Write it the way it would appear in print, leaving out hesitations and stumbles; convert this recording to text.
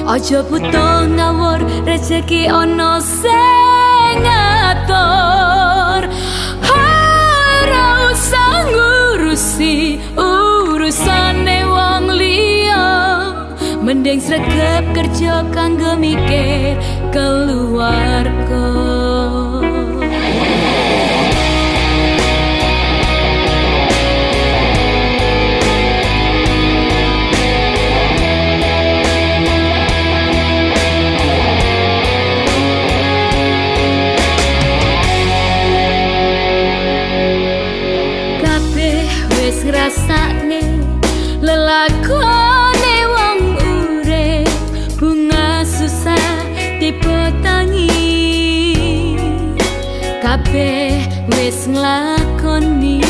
Aja butuh ngawur, rezeki ana sing ngatur. Ora usah ngurusi urusane wong liya, mending sregep kerja kanggo mikir keluarga. Kabeh wis ngrasakne lelakone wong urip, bunga susah tipe tangi. Kabeh wis nglakoni.